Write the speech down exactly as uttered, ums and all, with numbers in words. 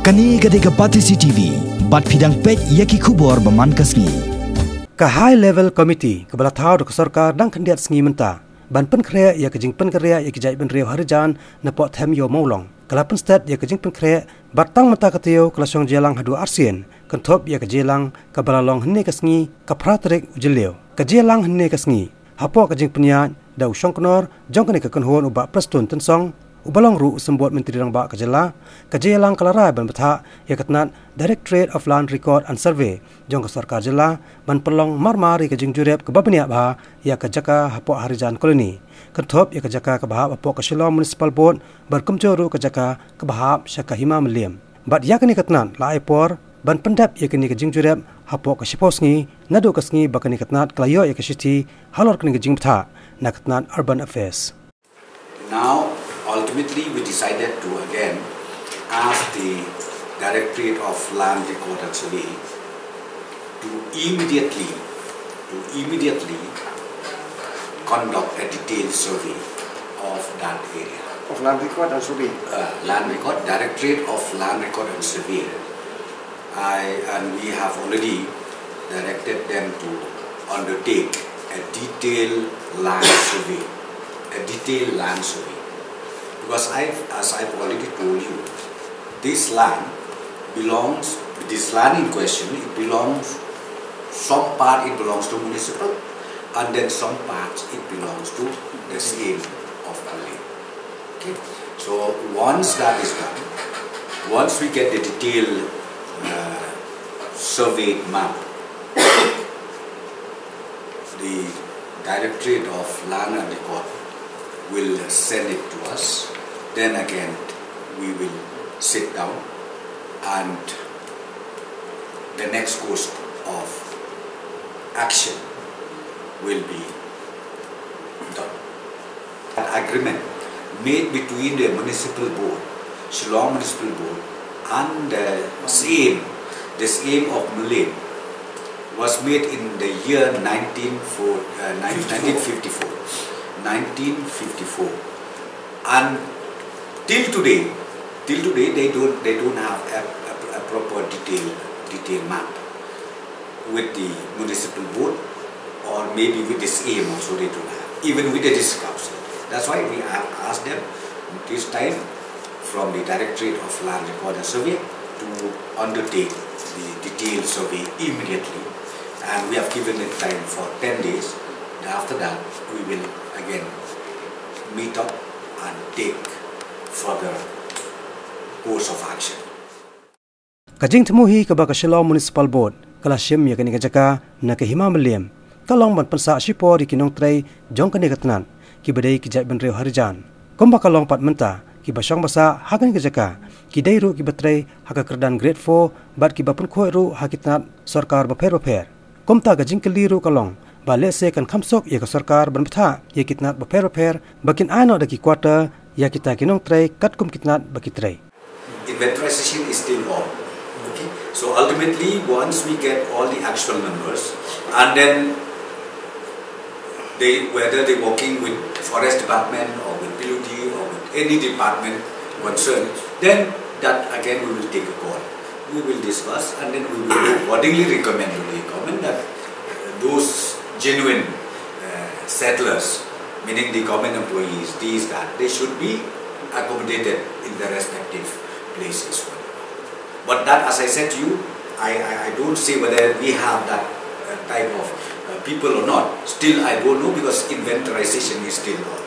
Kane ka dei ka Batesi T V, bad phi dang peit ïa ki khubor ba man ka sngi. Ka High Level Committee kaba la thaw da ka sorkar dang khyndiat sngi mynta ban pynkhreh ïa ka jingpynkhreh ïa ki jaitbynriew ha Rijan napoh them ïew Mawlong ka la pynstet ïa ka jingpynkhreh bad tang mynta ka taïew ka la shong jingïalang haduh arsien, kynthup ïa ka jingïalang kaba la long hynne ka sngi ka phra tarik u Jylliew. Ka jingïalang hynne ka sngi hapoh ka jingpynïaid da u Shongknor jong kane ka kynhun u Bah Prestone Tynsong, uba long ruh u Symbud Myntri Rangbah ka jylla, ka jingïalang ka la rai ban bthah ïa ka tnat Directorate of Land Record and Survey jong ka sorkar jylla ban pynlong marmar ïa ka jingjurip kaba bniah bha ïa ka jaka hapoh ha Rijan Colony, kynthup ïa ka jaka kaba hap hapoh ka Shillong Municipal Board bad kumjuh ruh ka jaka kaba hap sha ka Hima Mylliem. Bad ïa kane ka tnat la ai por ban pyndep ïa kane ka jingjurip hapoh ka shiphew sngi naduh ka sngi ba kane ka tnat ka la ïoh ïa ka shithi halor kane ka jingbthah na ka tnat Urban Affairs. Now, ultimately, we decided to again ask the Directorate of Land Record and Survey to immediately, to immediately conduct a detailed survey of that area. Of land record and survey. Uh, land record, Directorate of Land Record and Survey. I, and we have already directed them to undertake a detailed land survey, a detailed land survey. Because I've, as I've already told you, this land belongs, this land in question, it belongs, some part it belongs to municipal, and then some parts it belongs to the same of Kalay. Okay. So once that is done, once we get the detailed, uh, surveyed map, the Directorate of Land and Record will send it to us. Then again, we will sit down and the next course of action will be done. An agreement made between the municipal board, Shillong Municipal Board, and the Syiem, the Syiem of Mylliem, was made in the year nineteen four, uh, nineteen fifty-four. Nineteen fifty-four. And till today, till today, they don't, they don't have a, a, a proper detail, detail map with the municipal board, or maybe with the Syiem also they don't have, even with the district council. That's why we have asked them this time from the Directorate of Land Record and Survey to undertake the detailed survey immediately. And we have given it time for ten days. And after that, we will again meet up and take further course of action. Ka jingthmu hi kaba ka Shillong Municipal Board ka la shim ïa kane ka jaka na ka Hima Mylliem ka long ban pynsah shipor ïa ki nongtrei jong kane ka tnat, kiba dei ki jaitbynriew ha Rijan. Kumba ka long pat mynta, kiba shong ba sah ha kane ka jaka ki dei ruh kiba trei ha ka kyrdan Grade four bad kiba pynkhuid ruh ha ki tnat sorkar bapher bapher. Kumta ka jingkylli ruh ka long ba lehse kan kham suk ïa ka sorkar ban bthah ïa ki tnat bapher bapher ba kin ai noh da ki quarter ïa kita ki nongtrei katkum ki tnat ba ki trei. Inventorization is still on. Okay. So ultimately, once we get all the actual numbers, and then they, whether they're working with forest department or with P W D or with any department concerned, then that again we will take a call. We will discuss, and then we will accordingly recommend to the government that, uh, those genuine, uh, settlers, meaning the government employees, these, that, they should be accommodated in their respective places. But that, as I said to you, I, I, I don't say whether we have that, uh, type of, uh, people or not. Still, I don't know, because inventorization is still on.